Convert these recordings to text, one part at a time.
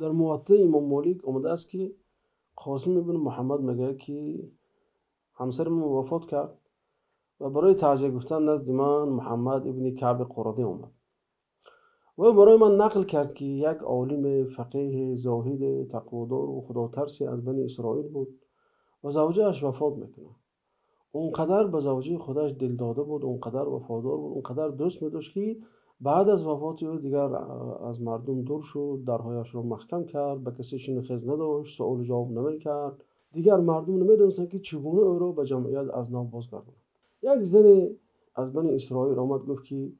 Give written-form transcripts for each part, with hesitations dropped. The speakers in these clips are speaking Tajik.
Дар Муватта Имом Молик омадааст, ки Қосим ибн Муҳаммад мегӯяд, ки ҳамсари ман вафот кард ва барои таъзия гуфтан назди ман Муҳаммад ибни Каъб Қурадӣ омад. Ва ӯ барои ман нақл кард, ки як олими фақеҳ, зоҳид, тақводор ва худотарс аз Бани Исроил буд ва завҷааш вафот мекунад. Он қадар ба завҷаи худаш дил дода буд, он қадар вафодор буд, он қадар дӯст медошт, ки баъд аз вафоти ӯ дигар аз мардум дур шуд, дарҳояшро маҳкам кард, ба касе шунухез надошт, суол ва ҷавоб намекард. Дигар мардум намедонистанд, ки чӣ гуна ӯро ба ҷамъият аз нав бозгардонанд. Як зане аз Бани Исроил омад, гуфт, ки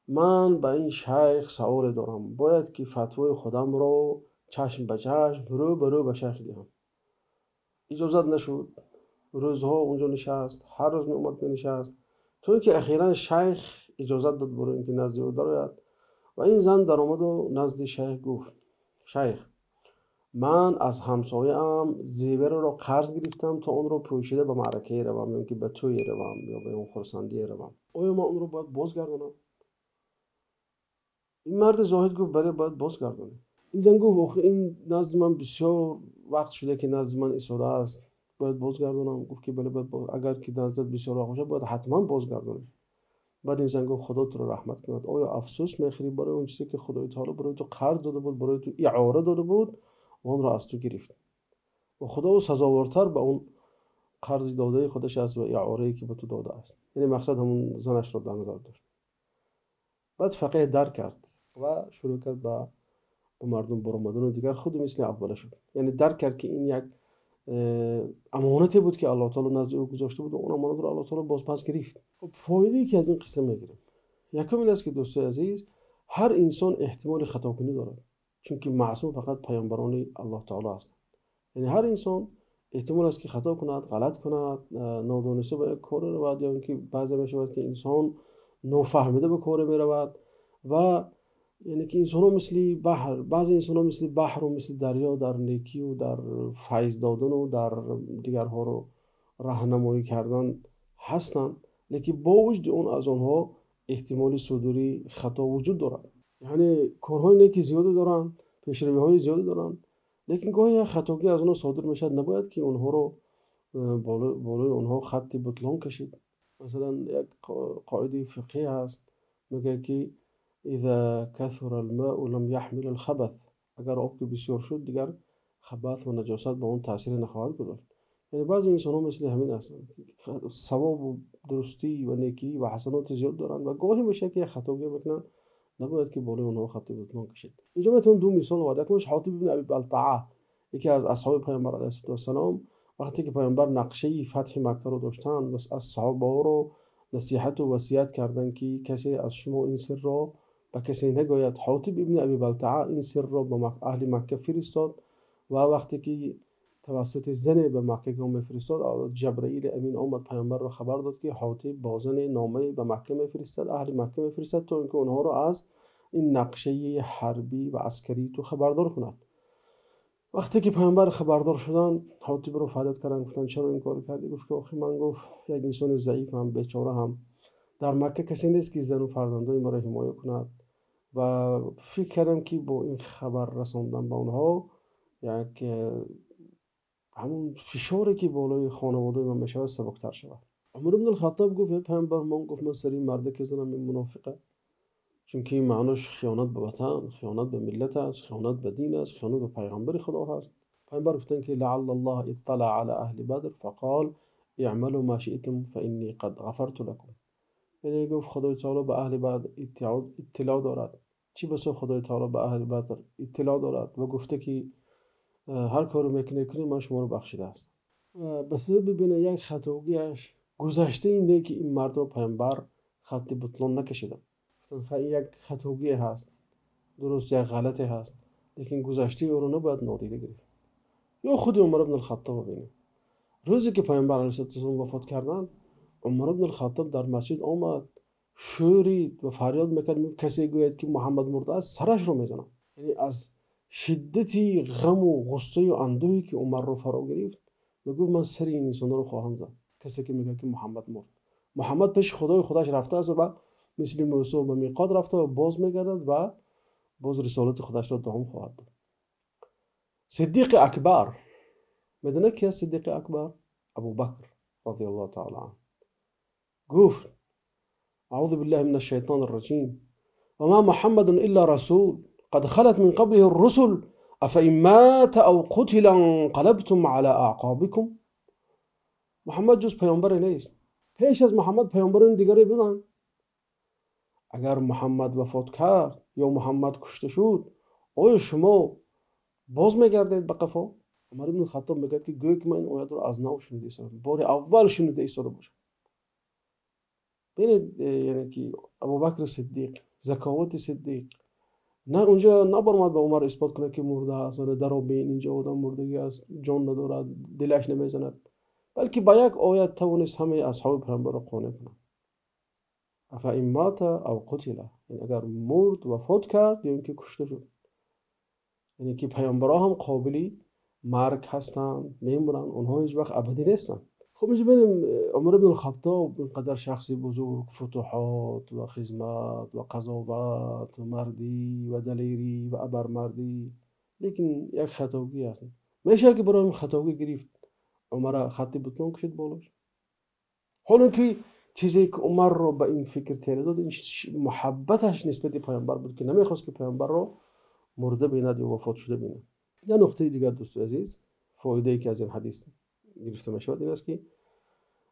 ман ба ин шайх саволе дорам, бояд ки фатвои худамро чашм ба чашм, рӯ ба рӯ ба шайх диҳам. Иҷозат нашуд. Рӯзҳо онҷо нишаст, ҳар рӯз меомад, менишаст, то инки охиран шайх иҷозат дод барои инки назди ӯ дарояд. Ва ин зан даромад ва назди шайх гуфт: шайх, ман аз ҳамсояам зеверро қарз гирифтам, то онро пӯшида ба маъракае равам, ё инки ба тӯе равам, ё ба он хурсандие равам. Оё ман онро бояд бозгардонам? Ин марди зоҳид гуфт: бале, бояд бозгардонӣ. Ин зан гуфт: охе, ин назди ман бисёр вақт шуда, ки назди ман истода аст, бояд бозгардонам? Гуфт, ки бале, бояд, агар ки наздат бисёр вақт бошад, бояд ҳатман бозгардонӣ. Баъд ин зан гуфт: Худо туро раҳмат кунад, оё афсӯс мехӯрӣ барои он чизе, ки Худои таоло барои ту қарз дода буд, барои ту иъора дода буд ва онро аз ту гирифт? Ва Худо сазовортар ба он қарзи додаи худаш аст ва иъорае, ки ба ту додааст. Яъне мақсад ҳамон занашро дар назар дошт. Баъд фақеҳ дарк кард ва шурӯъ кард ба мардум баромадан ва дигар худ мисли аввала шуд. Яъне дарк кард, ки ин як амонате буд, ки Аллоҳ таоло назди ӯ гузошта буд ва он амонатро Аллоҳ таоло боз пас гирифт. Хуб, фоидае, ки аз ин қисса мегирем, якум ин аст, ки дӯстои азиз, ҳар инсон эҳтимоли хатокунӣ дорад, чунки маъсум фақат паёмбарони Аллоҳ таоло ҳастанд. Яъне ҳар инсон эҳтимол аст, ки хато кунад, ғалат кунад, нодониста ба як коре равад, ё ин ки баъзе мешавад, ки инсон нофаҳмида ба коре меравад. Ва яъне ки инсонҳо мисли баҳр, баъзе инсонҳо мисли баҳру мисли дарё дар некию дар файз додану дар дигарҳоро раҳнамоӣ кардан ҳастанд, лекин бо вуҷуди он аз онҳо эҳтимоли судури хато вуҷуд дорад. Яъне корҳои неки зиёде доранд, пешравиҳои зиёде доранд, лекин гоҳе як хатогӣ аз онҳо содир мешавад, набояд ки онҳоро болои онҳо хатти бутлон кашид. Масалан, як қоидаи фиқҳӣ ҳаст, мегӯяд, ки إذا كثر الماء لم يحمل الخبث. Агар об ки бисёр шуд, дигар хабат ва наҷосат ба он таъсире нахоҳад гузошт. Яъне баъзе инсонҳо мисли ҳамин ҳастанд, савобу дурустӣ ва некӣ ва ҳасаноти зиёд доранд ва гоҳе мешавад, ки як хатогӣ мекунанд, набояд ки болои онҳо хатти бутлон кашид. Инҷо метавон ду мисол овард. Якумаш Ҳотиб ибн Аби Балтаа, яке аз асҳоби паёмбар алайҳиссалоту вассалом. Вақте ки паёмбар нақшаи фатҳи Маккаро доштанд, аз саҳобаҳоро насиҳату васият карданд, ки касе аз шумо ин сирро ба касе нагӯяд. Ҳотиб ибни Аби Балтаа ин сирро ба аҳли Макка фиристод ва вақте ки тавассути зане ба маккагиҳо мефиристод, Ҷабраили Амин омад, паёмбарро хабар дод, ки Ҳотиб бо зане номае ба Макка мефиристад, аҳли Макка мефиристад, то ин ки онҳоро аз ин нақшаи ҳарбӣ ва аскарии ту хабардор кунад. Вақте ки паёмбар хабардор шуданд, Ҳотибро фарёд карданд, гуфтанд: чаро ин корро кардӣ? Гуфт, ки охи, ман, гуфт, як инсони заифам, бечораам, дар Макка касе нест, ки зану фарзандони маро ҳимоя кунад, ва фикр кардам, ки бо ин хабар расондан ба онҳо як ҳамон фишоре, ки болои хонаводаи ман мешавад, сабуктар шавад. Умар ибн Алхаттоб гуфт: эй паёмбар, ман, гуфт, ман сари ин мардаке занам, ин мунофиқа, чунки ин маънош хиёнат ба ватан, хиёнат ба миллат аст, хиёнат ба дин аст, хиёнат ба пайғамбари Худо ҳаст. Пайғамбар гуфтанд, ки لعل الله اطلع على اهل بدر فقال اعملوا ما شئتم فإني قد غفرت لكم. Яъне гуфт, Худои таоло ба аҳли Бадр иттилоъ дорад, чӣ басо Худои таоло ба аҳли Бадр иттилоъ дорад ва гуфта, ки ҳар коре мекунед, кунед, ман шуморо бахшидаастам. Ба сабаби бина як хатогиаш гузаштаи неки ин мардро паёмбар хатти бутлон накашиданд. Гуфтанд, ин як хатогие ҳаст, дуруст, як ғалате ҳаст, лекин гузаштаи ӯро набояд нодида гирифт. Ё худи Умар ибн Алхаттобро бинем. Рӯзе ки паёмбар алайҳиссалоту вассалом вафот карданд, Умар ибн Алхаттоб дар масҷид омад, шӯрид ва фарёд мекард, мегуфт: касе гӯяд, ки Муҳаммад мурдааст, сарашро мезанам. Яъне аз шиддати ғаму ғуссаю андӯҳе, ки Умарро фаро гирифт, мегуфт: ман сари ин инсонҳоро хоҳам зад, касе ки мегӯяд, ки Муҳаммад мурд. Муҳаммад пеши Худои худаш рафтааст ва мисли Мӯсо ба миқот рафта ва боз мегардад ва боз рисолати худашро давом хоҳад дод. Сиддиқи Акбар, медонед ки аст Сиддиқи Акбар? Абубакр радиаллоҳу таала анҳу гуфт: аъузу биллаҳи минаш шайтонир раҷим, ва ма Муҳаммадун илла расул қад халат мин қаблиҳи русул афа ин мата ав қутила инқалабтум ала аъқобикум. Муҳаммад ҷуз паёмбаре нест, пеш аз Муҳаммад паёмбарони дигаре буданд. Агар Муҳаммад вафот кард ё Муҳаммад кушта шуд, оё шумо боз мегардед ба қафо? Умар ибн Хаттоб мегӯяд, ки гӯё ки ман ин оятро аз нав шунида истодам, бори аввал шунида истода бошам. Бинед, яъне ки Абубакри Сиддиқ, заковати Сиддиқ на унҷо набаромад ба Умар исбот кунад, ки мурда аст, вале даро бин, инҷо одам мурдагӣ аст, ҷон надорад, дилаш намезанад, балки ба як оят тавонист ҳамаи асҳоби паёмбарро қонеъ кунад. Афа ин мата ав қутила, яъне агар мурд, вафот кард ё ин ки кушта шуд, яъне ки паёмбарҳо ҳам қобили марг ҳастанд, мемуранд, онҳо ҳеҷ вақт абадӣ нестанд. Хуб, инҷо бинем, Умар ибн Хаттоб инқадар шахси бузург, футуҳот ва хизмат ва қазоват ва мардӣ ва далерӣ ва абармардӣ, лекин як хатогӣ аст. Мешавад ки барои хатогӣ гирифт Умара хатти бутлон кашид болош. Ҳоло ки чизе ки Умарро ба ин фикр тела дод, ин муҳаббаташ нисбати паёмбар буд, ки намехост ки паёмбарро мурда бинад ё вафот шуда бинад. Як нуқтаи дигар, дӯсти азиз, фоидае ки аз ин ҳадис гирифта мешавад ин аст, ки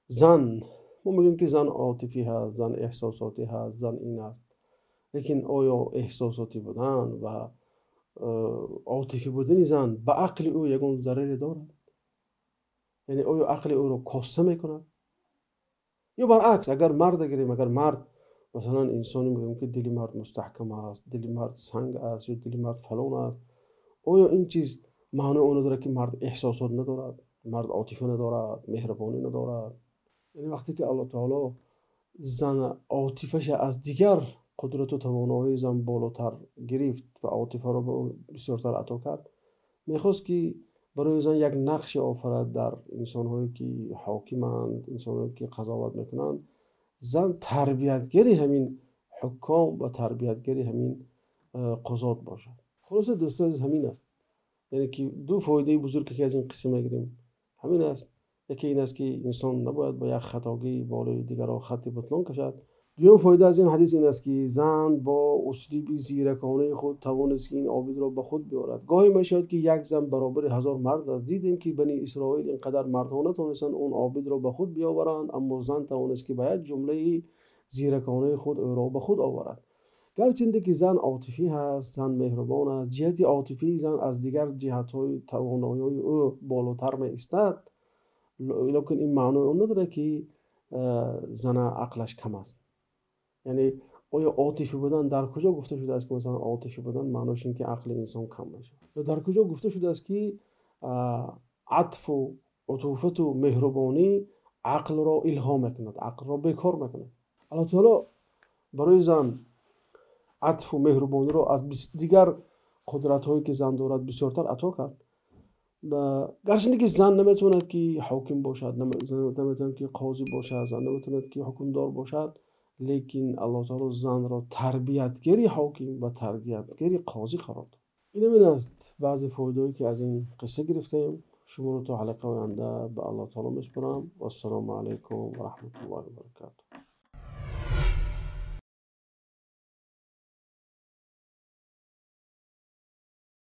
зан, мо мегӯем ки зан отифӣ ҳаст, зан эҳсосотӣ ҳаст, зан ин аст, лекин оё эҳсосотӣ будан ва отифӣ будани зан ба ақли ӯ ягон зараре дорад? Яъне оё ақли ӯро коста мекунад? Ё баръакс, агар мард гирем, агар мард масалан инсоне мегӯем ки дили мард мустаҳкам аст, дили мард санг аст ё дили мард фалон аст, оё ин чиз маънои онро дорад, ки мард эҳсосот надорад, мард отифа надорад, меҳрубонӣ надорад? Яъне вақте ки Аллоҳ таоло зан отифаша аз дигар қудрату тавоноии зан болотар гирифт ва отифаро ба ӯ бисёртар ато кард, мехост ки барои зан як нақше офарад дар инсонҳое ки ҳокиманд, инсонҳое ки қазоват мекунанд. Зан тарбиятгари ҳамин ҳуком ва тарбиятгари ҳамин қузот бошад. Хулоса, дӯстони азиз, ҳамин аст. Яъне ки ду фоидаи бузурге ки аз ин қисса мегирем ҳамин аст. Яке ин аст, ки инсон набояд ба як хатогӣ болои дигарон хатти бутлон кашад. Дуюм фоида аз ин ҳадис ин аст, ки зан бо услуби зираконаи худ тавонист, ки ин обидро ба худ биёрад. Гоҳе мешавад, ки як зан баробари 1000 мард аст. Дидем, ки Бани Исроил инқадар мардҳо натавонистанд он обидро ба худ биёваранд, аммо зан тавонист, ки ба як ҷумлаи зираконаи худ ӯро ба худ оварад. Гарчанде ки зан отифӣ ҳаст, зан меҳрубон аст, ҷиҳати отифии зан аз дигар ҷиҳатҳои тавоноиҳои ӯ болотар меистад, лекин ин маънои он надорад, ки зана ақлаш кам аст. Яъне оё отифӣ будан дар куҷо гуфта шудааст, ки масалан отифӣ будан маънош ин ки ақли инсон кам мешавад? Ё дар куҷо гуфта шудааст, ки атфу утуфату меҳрубонӣ ақлро илҳом мекунад, ақлро бекор мекунад? Аллоҳ таоло барои зан атфу меҳрубониро аз дигар қудратҳое ки зан дорад бисёртар ато кард. Гарчанде ки зан наметавонад ки ҳоким бошад, наметавонад ки қозӣ бошад, зан наметавонад ки ҳукмдор бошад, лекин Аллоҳ таоло занро тарбиятгари ҳоким ва тарбиятгари қозӣ қарор дод. Ин ҳамин аст баъзе фоидаҳое ки аз ин қисса гирифтем. Шуморо то ҳалқаи оянда ба Аллоҳ таоло месупорам. Вассалому алайкум ва раҳматуллоҳи ва баракатуҳ.